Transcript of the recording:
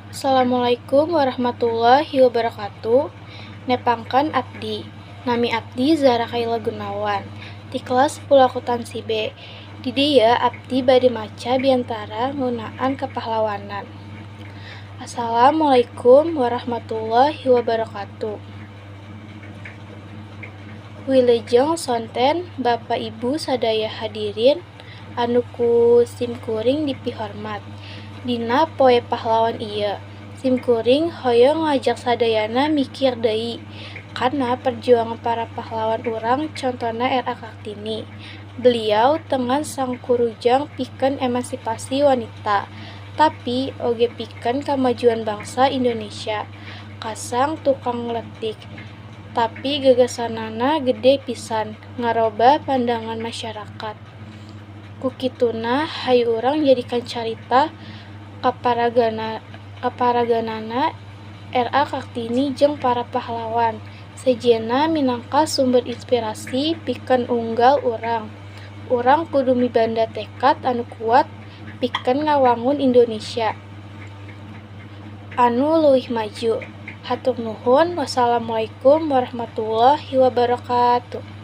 Assalamualaikum warahmatullahi wabarakatuh. Nepangkeun abdi. Nami abdi Zahra Kaila Gunawan. Ti kelas 10 akuntansi B. Di dieu abdi bade maca biantara ngeunaan kepahlawanan. Assalamualaikum warahmatullahi wabarakatuh. Wilujeng sonten, Bapak Ibu sadaya hadirin anu ku simkuring dipihormat. Dina Poe Pahlawan ieu, simkuring hoyong ngajak sadayana mikir deui kana perjuangan para pahlawan urang, contona R.A. Kartini. Beliau teu ngan sangkurujang pikeun emansipasi wanita, tapi oge pikeun kamajuan bangsa Indonesia. Kasang tukang leutik, tapi gagasanana gede pisan ngarobah pandangan masyarakat. Ku kituna, hayu urang jadikeun carita kaparaganana R.A. Kartini jeung para pahlawan sejenna minangka sumber inspirasi pikeun unggal urang. Urang kudu mibanda tekad anu kuat pikeun ngawangun Indonesia anu leuwih maju. Hatur nuhun, wassalamualaikum warahmatullahi wabarakatuh.